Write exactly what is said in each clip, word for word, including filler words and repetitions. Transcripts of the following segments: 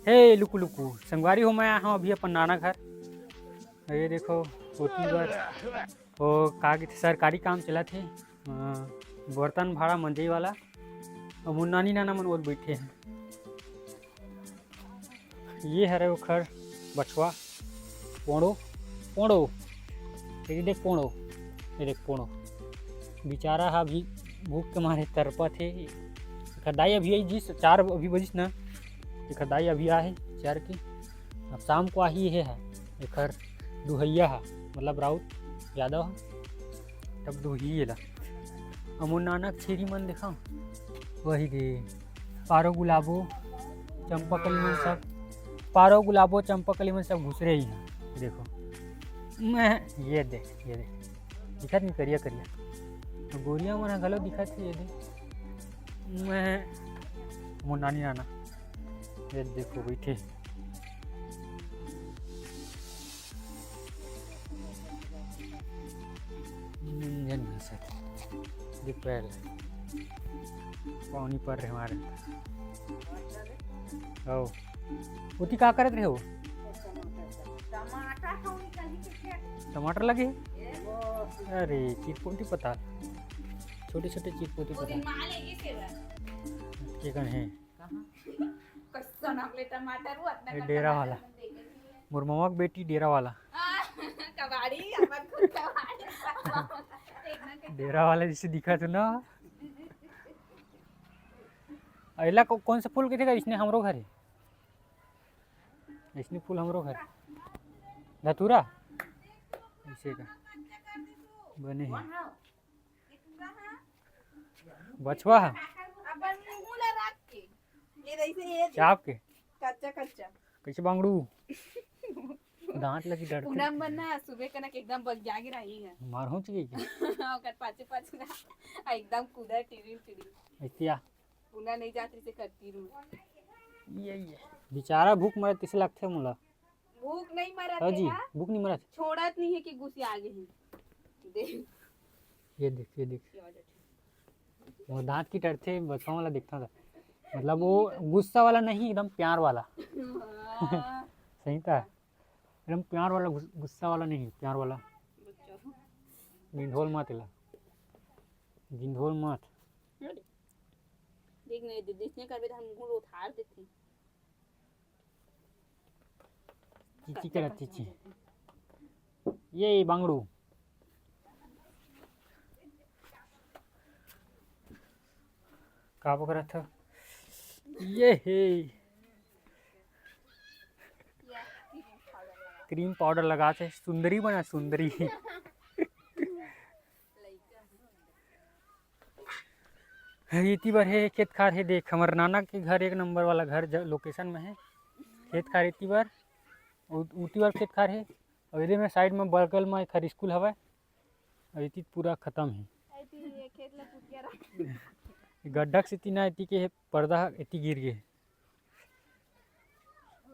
हे लुकु लुकु संगवारी हो, मैं आया हूँ अभी अपन नाना घर। ये देखो, ओती बर वो का कहिथे, सरकारी काम चलत हे। अ, बर्तन भाड़ा मंजई वाला। अउ मोर नानी नाना मन ओद बैठे हैं। ये हरे ओखर बछवा, पोंड़ो, पोंड़ो। ये देख पोंड़ो, ये देख पोंड़ो। बेचारा हा अभी भूख के मारे तरपत हे। एखर दाई अभी आई जिस, चार अभी बजिस ना, एखर दाई अभी आहे चार के। अब शाम को आही हे हा, एखर दुहैया हा, मतलब राउत यादव हा, तब दुही एला। अउ मोर नाना के छेरी मन देखा, वही दे, पारो गुलाबो, चंपा कली मन सब, पारो गुलाबो, चंपा कली मन सब घुसरे ही हैं। देखो, मैं, ये देख, ये देख, दिखत नहीं, करिया करिया। तो गोरिया मन घलो दिखत हे, ये देख। मैं, मोर नानी नाना, ये देखो, बैठे। हम्म, ये नहीं सर। दोपहर पानी पड़ रहे हमारे। ओ, ओती का करत रहे हो? टमाटर लगे? अरे, चिटपोटी पता, छोटे छोटे चिटपोटी पता। के कन है? कहाँ? कइसन अगले टमाटर वो अतना ए, कन डेरा टमाटर वाला। मन देखे नहीं है। मोर ममा के बेटी डेरा वाला। हाँ, कबाड़ी, हमर खुद कबाड़ी। देखना कैसे डेरा वाला जैसे दिखा तू ना। अइला को, कौन सा फूल के थे इसने हमरो घर है? इसने फूल हमरो घर। धतूरा? इसे का? बने हैं। बछवा है? अपन मुंह ला रख के। ये ऐसे ये दे। चाप के? कच्चा, कच्चा। कैसे बांगड़ू? दांत लगी डर। पूनम बन ना, सुबह कनक एकदम बगिया गिराही है। मार हो चुकी क्या? ओकर पाछे पाछे ना, एकदम कूदा टिरिल टिरिल। ऐतिया। पूना नहीं जात रही से करती रू। ये, ये। बेचारा भूख मरत किसे लगथे मोला? भूख नहीं मरत हाँ है जी, ना? भूख नहीं मरत। छोड़त नहीं है कि गुस्से आ गए हैं। देख। ये देख, ये देख। ये वाला ठीक। वो दांत की टरथे, बछवा वाला दिखता था। मतलब वो गुस्सा वाला नहीं, एकदम प्यार वाला। हाँ। सही था। एकदम प्यार वाला, गुस-, गुस्सा वाला नहीं, प्यार वाला। बच्चा। गिंढोल मत एला। गिंढोल मत। देख नहीं दीदी, इसने करबे तो हम मुंह उठार देते। चीची करत चीची। ये बांगड़ू। का पकड़त ह? ये हे। क्रीम पाउडर लगा के सुंदरी बना, सुंदरी। एती बर हे खेत खार हे, देख, हमर नाना के घर एक नंबर वाला घर ज-, लोकेशन में हे। खेत खार एती बर, उ-, उती बर खेत खार हे। अउ एदे में साइड में बगल में एक हर स्कूल हवय। अउ एती पूरा खत्म हे। एती ये खेत ला कुटिया रख। गड्ढा के सेती ना, एती के पर्दा ह एती गिर गे।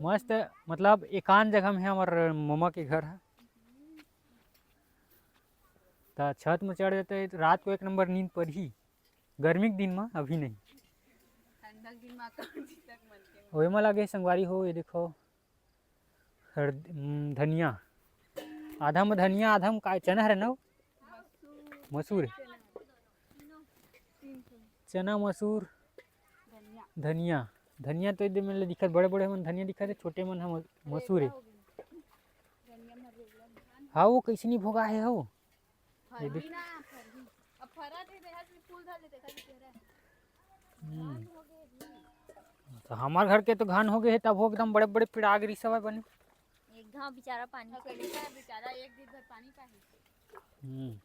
मस्त, मतलब एकांत जगह में हे हमर ममा के घर ह। त छत में चढ़ जाते, रात को एक नंबर नींद पड़ही। गर्मी के दिन में अभी नहीं। ठंडा के दिन में आकर जी तक मन के। ओए मा लगे संगवारी हो, ये देखो। हर-, हम्म, धनिया। आधा में धनिया, आधा में का, चना हरे ना? मसूर। मसूर। चना, मसूर, धनिया। धनिया। धनिया तो एकदम मेरे दिखत, बड़े बड़े मन धनिया दिखत हे, छोटे मन ह म-, मसूर हे। हाँ, वो कैसे नहीं भोगा है हो? ये देख। फरही ना, फरही। अब फरा दे दे, हाथ में फूल धर ले, देखा जी चेहरा। हम्म। तो हमार घर के तो घान हो गए हे, तब वो एकदम बड़े बड़े पेड़ आ गए रिसवा बने। एक घाव बेचारा पानी और कनिका बेचारा एक दिन भर पानी पाही। हम्म।